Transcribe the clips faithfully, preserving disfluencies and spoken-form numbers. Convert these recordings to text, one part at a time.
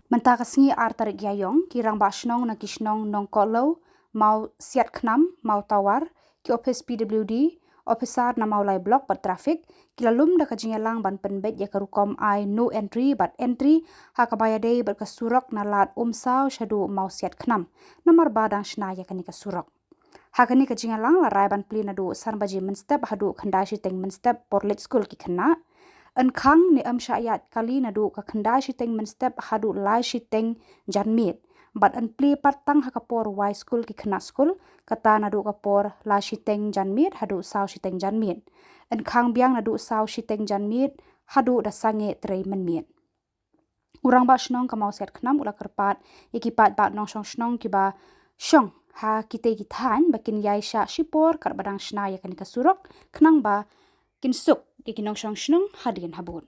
Mynta ka sngi ar tarik Ïaïong, ki rangbah shnong na ki shnong Nongkohlew, Mawsiatkhnam, Mawtawar, ki ophis P W D, ophisar na Mawlai Block bad traffic, ki la lum da ka jingïalang ban pynbeit ïa ka rukom ai no entry bad entry ha kaba ïadei bad ka surok na Lad Umsaw shaduh Mawsiatkhnam, namar ba dang shna ïa kane ka surok. Ha kane ka jingïalang la rai ban plie naduh san baje mynstep haduh khyndai shiteng mynstep por leit skul ki khynnah. Yn khang ne ym shah ïaid kali naduh ka khyndai shiteng mynstep haduh lai shiteng janmiet. Bad yn plie pat tang ha ka por wai skul ki khynnah skul, kata naduh ka por lai shiteng janmiet haduh saw shiteng janmiet. Yn khang biang naduh saw shiteng janmiet haduh da sangeh trei mynmiet. U rangbah shnong ka Mawsiatkhnam u la kyrpad ïa ki paidbah nongshong shnong kiba shong ha kitei ki thaiñ ba kin ïai shah shipor katba dang shna ïa kane ka surok, khnang ba kin suk ïa ki nongshong shnong hadien habud.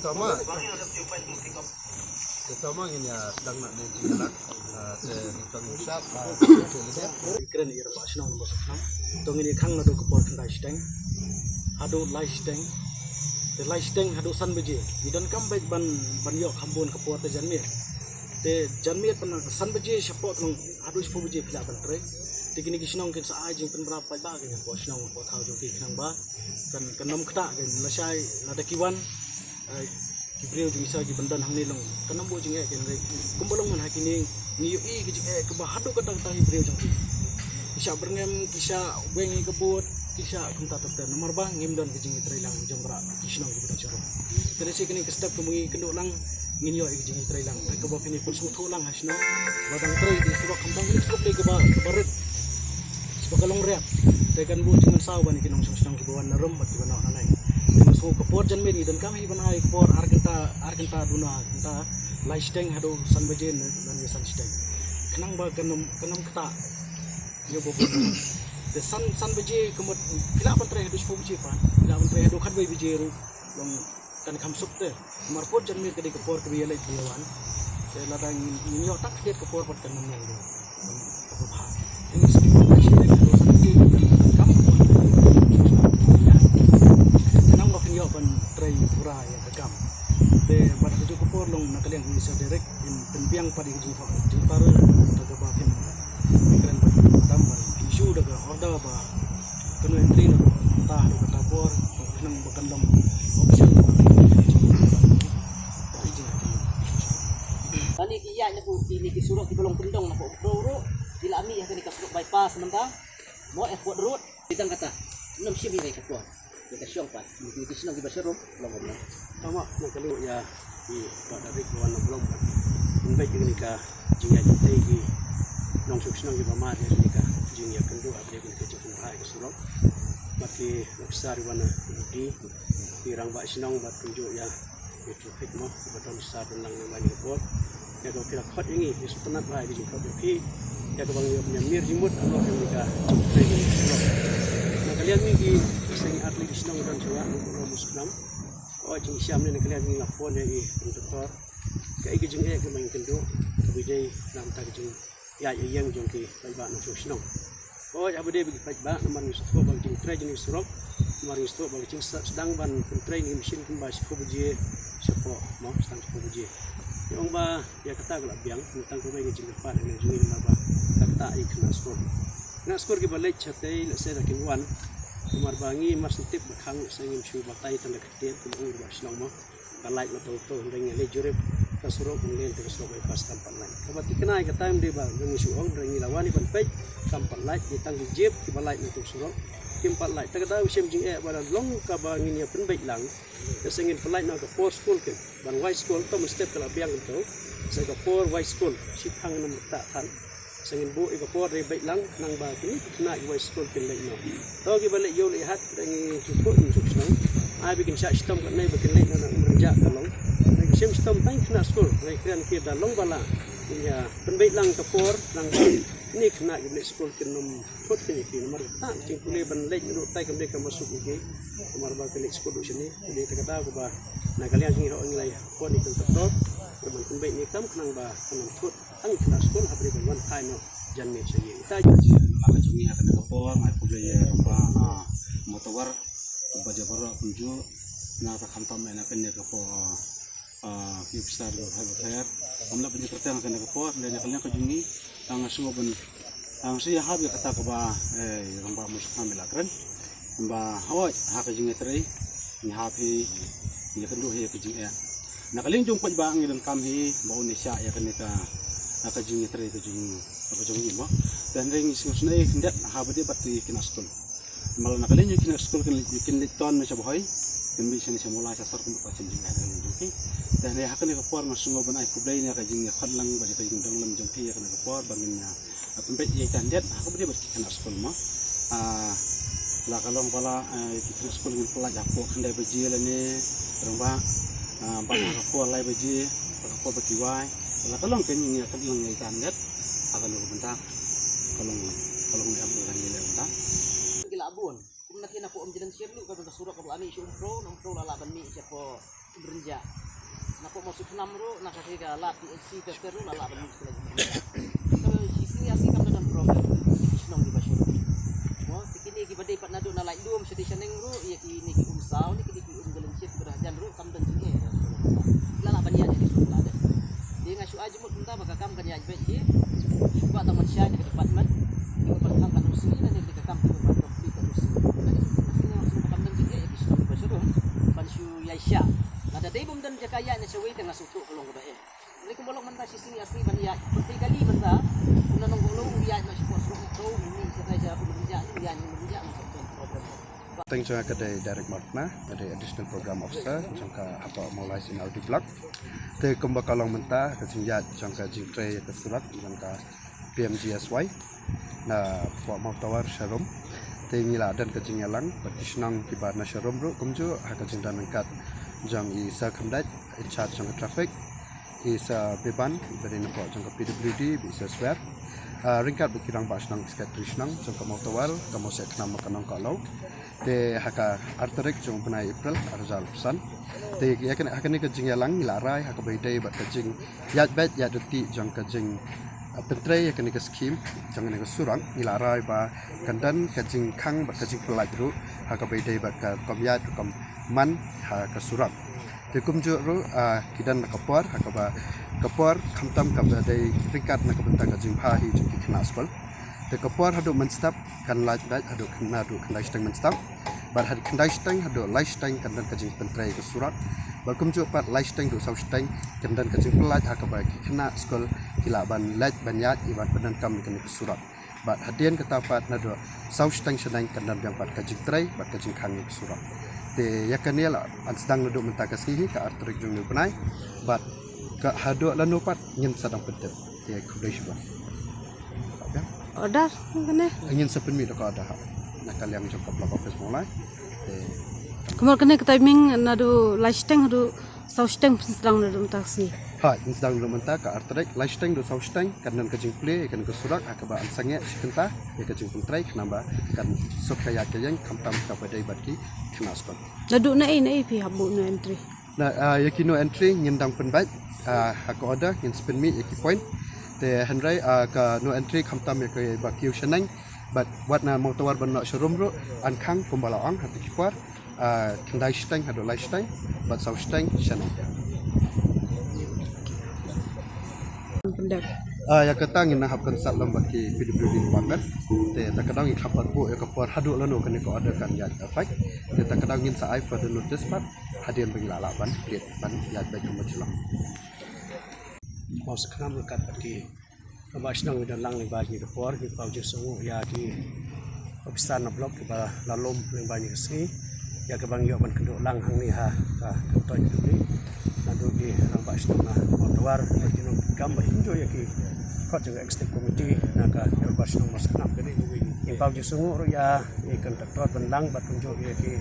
Tama. Tama ngin ïa sdang na ne jingïalap. Kren ïa ba shnong ba shnong. To ngin ïa khang naduh ka por khyndai shiteng haduh lai shiteng. Te lai shiteng haduh san baje. Ngi donkam bad ban ban ïoh kham bun ka por te janmiet. Te janmiet pan san baje shapoh tnong haduh shiphew baje phi lah ban trei. Te kine ki shnong kin sa ai jingpynbna paidbah ki hapoh shnong hapoh thaw jong ki khnang ba kan kan nym ktah kan lashai lada ki wan. Ai, ki briew jong ngi sa ki ban don hangne long kan ym bun jingeh kin rei. Kumba long man ha kine ngi ïohi ki jingeh kaba haduh katta katta ki briew jong ki. Ki shah byrngem, ki shah weng ïa ka bud, ki shah kumta ter ter namar ba ngim don ki jingïatreilang jong ki shnong kiba don sharum. Te lehse kane ka step kaba ngi kynduh lang ngin ïoh ïa ki jingïatreilang. Te kaba phin ïa pynsngewthuh lang ha shnong ba dang trei ki surok khamtam ki surok dei kaba kaba rit. Shu ka long riat. Te kan buh jingmynsaw ban ki nongshong shnong kiba wan na rum bad kiba noh nangne. Te nga sngew ka por janmiet ngi donkam hi ban ai ka por ar kynta ar kynta duna kynta lai shiteng haduh san baje ne ne san shiteng. Khnang ba kan nym kan nym ktah. Ïa ba bun. Te san san baje ka mut phi lah ban trei haduh shiphew baje pat. Phi lah ban trei haduh khatwei baje ruh. Long kan kham suk te. Namar por janmiet ka dei ka por kaba ïaleit ba ïawan. Te lada ngin ngin ïoh tak khyndiat ka por pat kan nym long dei. Kaba bha. Te ngi sngewbha ba shi dei ka por san ki kan kam ka por. Te nang ba kan ïoh ban trei pura ïa ka kam. Te bad ka juh ka por long na ka liang ngi sa direct in pynbiang pat ïa ka jingthoh jingtar. Te kaba kan Kren ba tam ba issue da ka order ba kano entry na ta da ka ta por khnang ba kan dam official. Kane ki ïaid na ku kine ki surok kiba long kyndong na ka Umprong ruh ki la mih ha kane ka surok bypass mynta. Mo airport road ki tang kata. Nym shim ïa ka por. Ïa ka shong pat, ïa ki shnong kiba sharum, long kumno. Tama, na ka liang ïa, i, ba da rik wan na blong pat. Pynbeit ïa kane ka jingïaid ïa ki nongshong shnong kiba mad ïa kane ka jingïakynduh, ïa kane ka jingpynbha ïa ka surok. Bad ki nongshong shnong wan na di, ki rangbah shnong bad kumjuh ïa Ïa traffic mo, ba don sa don lang nang wan ïa ka bor. Ïa ka phi la khot ïa ngi, ïa sngewtynnat bha ïa ka jingkhot ïa phi. Ïa ka ba ngi ïa mir jingmut, ïa ka jingtrei jingmut. Na ka liang ngi ki seng atli ki shnong don shuwa, ngi ko mus khnang. O jingsham ne na ka liang ngi la phone ïa i kontraktor. Ka i ka jingeh ka ba ngi kynduh, ka ba dei na ka jing Ïa, ïa ïeng jong ki paidbah nongshong shnong. Oi, haba dei ba ki paidbah, namar ngi sngewthuh ba ka jingtrei jong ngi surok, namar ngi sngewthuh ba ka jingsdang ban pyntrei ngi machine kumba shiphew baje shapoh, mo, sdang shiphew baje. Ngi ong ba ïa kata ka la biang, ngi tang kawei ka jingkyrpad ngi jong ngi namar ba kata i khynnah skul. Khynnah skul kiba leit shatei, lehse da kin wan. Namar ba ngi mar shu tip ba khang, lehse ngim shu batai tang da ka tiar, kumba ong ba shnong mo. Ka light ma to to hynrei ngi leit jurip ka surok ngi leit ka surok bypass kam pat light. Kaba thikna ïa ka time dei ba ngi shu ong hynrei ngi la wan ban peit kam pat light, ngi tang ki jeep kiba light na to surok kim pat light. Ta ka dei u shem jingeh ba la long kaba ngin ïa pynbeit lang. Ka seng ngin pynlait na ka por skul kin ban wai skul to mynstep ka la biang to. Sa ka por wai skul shi thang nam ta thang. Sa ngin buh ïa ka por dei beit lang nang ba kine ki khynnah ki wai skul kin leit noh. To kiba leit ïew leit hat da ngi shu phuh ngi shu shnong. Ai ba kin shah shitom katne ba kin leit noh na Umrynjah ka long. Da ki shem shitom tang khynnah skul ngi kren ki da long ba la. Ïa pynbeit lang ka por nang ba kine khynnah kiba leit skul kin nym thut kin ïa ki namar ta jingpule ban leit noh tai kam dei kaba suk ïa ki. Namar ba ki leit skul duh shane ki dei ta ka daw kaba na ka liang jong ngi ho ngi lai pon ïa ki doktor. Ban pynbeit ïa ki kam khnang ba kan nym thut. Tang khynnah skul ha bri ban wan phai noh janmiet sha ïing. Ita jong ngi ha kane ka por ngai khublei ïa Rangbah Motawar ba jabara kumjuh na ta khamtam ïa na kane ka por ki officer ba pher ba pher. Kam la pynjah kyrteng ha kane ka por na ka liang ka jong ngi tang nga sngewbha ban tang shu ïahap ïa kata kaba Rangbah Motawar ïa la kren. Ba hoi ha ka jingïatrei ngi hap hi ngi kynduh hi ka jingeh. Na ka liang jong paidbah ngi donkam hi ba un ïa shah ïa kane ka ka jingïatrei ka jong ka jong ngi mo. Te hynrei ngi sngewsynei khyndiat haba dei bad ki khynnah skul. Namar na ka liang jong ki khynnah skul kin leit kin leit ton na sha Bhoi. Kin leit shane sha Mawlai sha sor kum ka jingeh na ka liang jong ki. Te hynrei ha kane ka por nga sngewbha ban ai khublei na ka jingïakhot lang bad ka jingdonglem jong ki ha kane ka por ba ngin ïa Pynbeit ïa ita hyndiat ha kaba dei bad ki khynnah skul mo. La ka long ba la ki khynnah skul ngin pynlait hapoh khyndai baje lane rangbah bad ha ka por lai baje bad ha ka por ba ki wai. La ka long ka ngi ïa ka long ïa ita hyndiat ha ka long ka bynta ka long ka long ïa ka long ïa ka bynta. Ki la bun. Kumna ki na pok Umjylland Sir ruh ka don ka surok ka ba la mih sha Umprong, na Umprong la lah ban mih sha pok Umrynjah. Na pok Mawsynram ruh na ka ka lad T H C ka ter ruh la lah ban mih sha pok Umrynjah. Ba ka kam kan ïaid beit hi. Shu kwah tang ban shai na ka department. Ki ban khang kan rusi na ne ka kam ki ban complete kan rusi. Ka dei shisien shisien rusi ka kam dang jingeh ïa ki shnong ba sharum. Ban shu ïaishah. Lada dei bym don jaka ïaid na shawei te nga sngewthuh ka long kaba eh. Hynrei kumba long mynta shisien ïa shisien ban ïaid. Practically mynta. Kumba long ka long u ïaid na shapoh surok na to u mih shatai sha u mih ïaid u ïaid u mih ïaid na ka problem. Teng jong nga ka dei Derek Markna, ka dei Additional Program Officer jong ka hapoh Mawlai Seniority Block. Te kumba ka long mynta ka jingïaid jong ka jingtrei ïa ka surok jong ka P M G S Y na poh Mawtawar sharum. Te ngi la don ka jingïalang bad ki shnong kiba na sharum ruh kumjuh ha ka jingdon ryngkat jong i Sir Khymdait, in charge jong ka traffic, i Sir Beban, ba dei na poh jong ka P W D, ba i Sir Swer. Ah, ryngkat bad ki rangbah shnong, secretary shnong jong ka Mawtawar, ka Mawseh Khnam, ka Nongkohlaw. Te ha ka ar tarik jong u bnai April ar hajar arphew san. Te ïa kane, ha kane ka jingïalang ngi la rai ha kaba ïadei bad ka jingïaid beit ïaid ryntih jong ka jing, ah, pyntrei ïa kane ka skhim jong kane ka surok, ngi la rai ba kan don ka jingkhang bad ka jingpyllait ruh ha kaba ïadei bad ka rukom ïaid rukom man ha ka surok. Te kumjuh ruh, ah, ki don la ka por ha kaba ka por khamtam kaba dei ryngkat na ka bynta ka jingbha hi jong ki khynnah skul. Te ka por haduh mynstep kan lait beit haduh khyndai, haduh khyndai shiteng mynstep. Bad haduh khyndai shiteng haduh lai shiteng kan don ka jingpyntrei ka surok. Bad kumjuh pat lai shiteng haduh saw shiteng kan don ka jingpyllait ha kaba ki khynnah skul ki lah ban leit ban ïaid ïa ban pyndonkam ïa kane ka surok. Bad hadien kata pat naduh saw shiteng shaneng kan don biang pat ka jingtrei bad ka jingkhang ïa ka surok. Te ïa kane la ban sdang naduh mynta ka sngi hi ka ar tarik jong une u bnai. Bad ka haduh lano pat ngin sa dang pyntip. Te khublei shibun. Order kane? Ngin sa pynmih da ka order ha na ka liang jong ka block office Mawlai. Te kumno kane ka timing, naduh lai shiteng haduh saw shiteng phin sdang naduh mynta ka sngi? Ha, phin sdang naduh mynta ka ar tarik, lai shiteng haduh saw shiteng kan don ka jingplie ïa kane ka surok ha kaba yn sangeh shi kynta ïa ka jingpyntrei khnang ba kan suk ka ïaid ka ïeng khamtam kaba dei bad ki khynnah skul. Naduh naei naei phi hap buh no entry? Na, ah, ïa ki no entry ngin dang pynbeit, ah, ha ka order ngin sa pynmih ïa ki point. Te hynrei, ah, ka no entry khamtam ïa kiba kiew shaneng. Bad wat na Mawtawar ban noh sharum ruh yn khang kumba la ong ha kata ki por, ah, khyndai shiteng haduh lai shiteng bad saw shiteng shaneng. Ah, ïa kata ngin nang hap consult lem bad ki P W D department. Te ta ka daw ngin kham pat buh ïa ka por haduh lano kane ka order kan ïaid effect. Te ta ka daw ngin sa ai further notice pat hadien ba ngi la lah ban ïaid, ban ïaid beit kumba shu long. Mawseh Khnam ryngkat bad ki rangbah shnong ngi don lang lyngba kane ka por, ngi paw jingsngewnguh ïa ki ophisar na block kiba la lum lyngba kane ka sngi ïa kaba ngi ïoh ban kynduh lang hangne ha ka Kyntoit Dubli. Naduh ki rangbah shnong na Mawtawar bad ki nongkam bad kumjuh ïa ki kot jong ka executive committee na ka dorbar shnong Mawseh Khnam. Ngi paw jingsngewnguh ruh ïa i contractor ban lang bad kumjuh ïa ki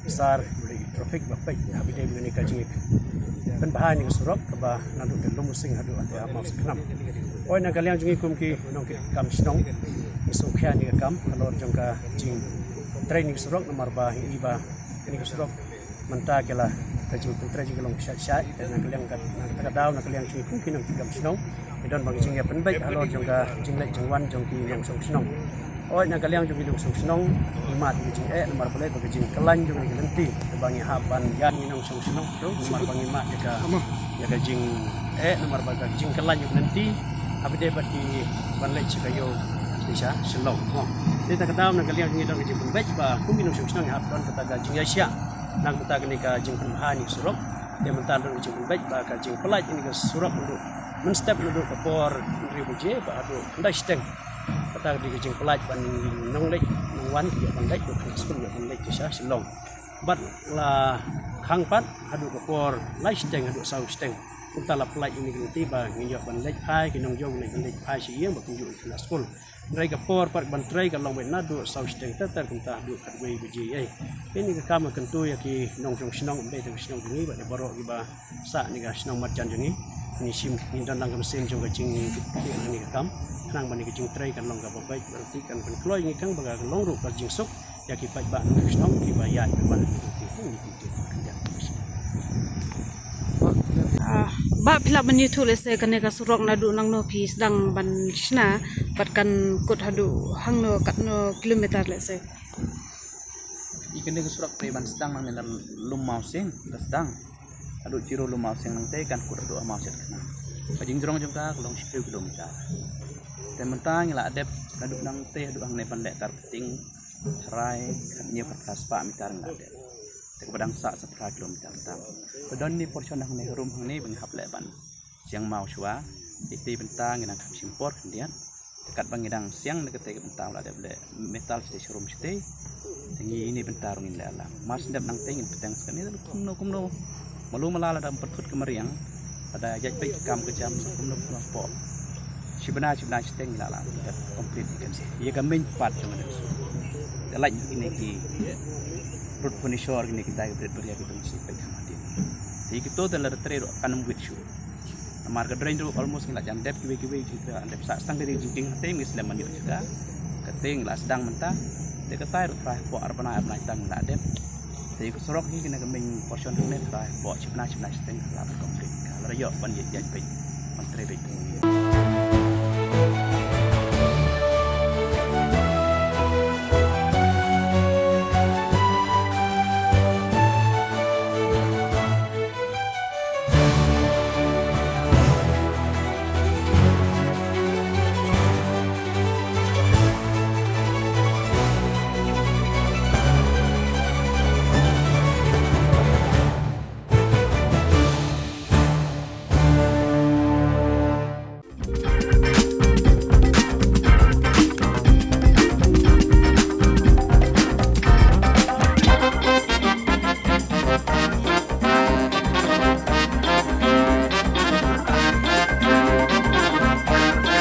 sar, bad i traffic ba peit ha ba dei bad kane ka jingïapynbha ïa kane ka surok kaba naduh ka Lumsning haduh hatai ha Mawseh Khnam. Oi, na ka liang jong ngi kum ki nongkit kam shnong, ngi sngewkhia ïa kane ka kam halor jong ka jingtrei ïa kane ka surok namar ba ngi i ba kane ka surok mynta ka la ka jingpyntrei jong ka long shait shait. Na ka liang ka, na kata ka daw na ka liang jong ngi kum ki nongkit kam shnong, ngi don ba ka jingïapynbeit halor jong ka jingleit jingwan jong ki nongshong shnong. Oi, na ka liang jong ki nongshong shnong, ngi mad ïa ka jingeh namar balei ba ka jingkyllain jong ka lynti kaba ngi hap ban ïaid ngi nongshong shnong, namar ba ngi mad ïa ka, ïa ka jingeh namar ba ka jingkyllain jong ka lynti ha ba dei bad ki ban leit sha ka ïew, sha Shillong. Mo, te na ka daw na ka liang jong ngi don ka jingpynbeit ba kum ki nongshong shnong ngi hap don kata ka jingïaishah na ka bynta kane ka jingpynbha ïa kane ka surok. Te mynta don ka jingpynbeit ba ka jingpyllait ïa kane ka surok naduh mynstep naduh ka por hynriew baje bad haduh khyndai shiteng. Kata ka dei ka jingpyllait ban nongleit nongwan ki ïoh ban leit, ki khynnah skul ïoh ban leit sha Shillong. Bad la khang pat haduh ka por lai shiteng haduh saw shiteng. Kumta la pyllait ïa kane ka lynti ba ngin ïoh ban leit phai, ki nongïew leit ban leit phai sha ïing bad kumjuh ki khynnah skul. Hynrei ka por pat ban trei ka long beit naduh saw shiteng ter ter kumta haduh khatwei baje ei. Kane ka kam ka kyntu ïa ki nongshong shnong, ym dei tang ka shnong jong ngi bad ïa baroh kiba sah ïa ka shnong marjan jong ngi. Ngi shim, ngi don lang ka mynsiem jong ka jingkitkhlieh ïa kane ka kam khnang ba kane ka jingtrei kan long kaba beit, bad ruh kan pynkloi ïa ngi khnang ba ka long ruh ka jingsuk ïa ki paidbah nongshong shnong kiba ïaid bad wan. Ah, Bah, phi lah ban ïathuh lehse kane ka surok naduh nangno phi sdang ban shna bad kan kut haduh hangno katno kilometer lehse? Ïa kane ka surok te ban sdang nangne na Lum Mawsing ka sdang. Haduh Jiro Lum Mawsing nangte kan kut haduh ha Mawsiat Khnang. Ka jingjrong jong ka ka long shiphew kilometer. Te mynta ngi la dep naduh nangte haduh hangne ban leh tar pting, tharai khathynñiew khatphra spah meter ngi la dep. Te kaba dang sah sa phra kilometer tam. Te don ine i portion hangne harum hangne ba ngi hap leh ban siang maw shuwa. Ite i bynta ngi dang kham shim por khyndiat. Te katba ngi dang siang na kata ka bynta la dep leh metal shatei sharum shatei. Te ngi ine i bynta ruh ngin leh lang. Mar shen dep nangte ngin pynbteng sa kane kumno kumno. Malu mala lada ym pyrkhat ka mariang, lada ïaid beit ki kam ka jam sa kumno kumno hapoh shibnai shibnai shiteng ngi la lah ban dep complete ïa kane. Ïa ka main part jong ka dep shu. Te lait kine ki road furniture, kine kita ki bret baria ki dang shu peit ha matin. Te ïa kito te lada trei ruh kan ym wit shuh. Namar ka drain ruh almost ngi la jan dep kiwei kiwei, ki la dep sah tang ka ri jingkieng, te ngi slem ban ïoh jaka. Kata ngi la sdang mynta. Te katai ruh tharai hapoh ar bnai ar bnai tang ngi la dep. Te ka surok hi kane ka main portion hangne tharai hapoh shibnai shibnai shiteng la ban complete. Ka la ïoh ban ïaid ïaid beit, ban trei beit.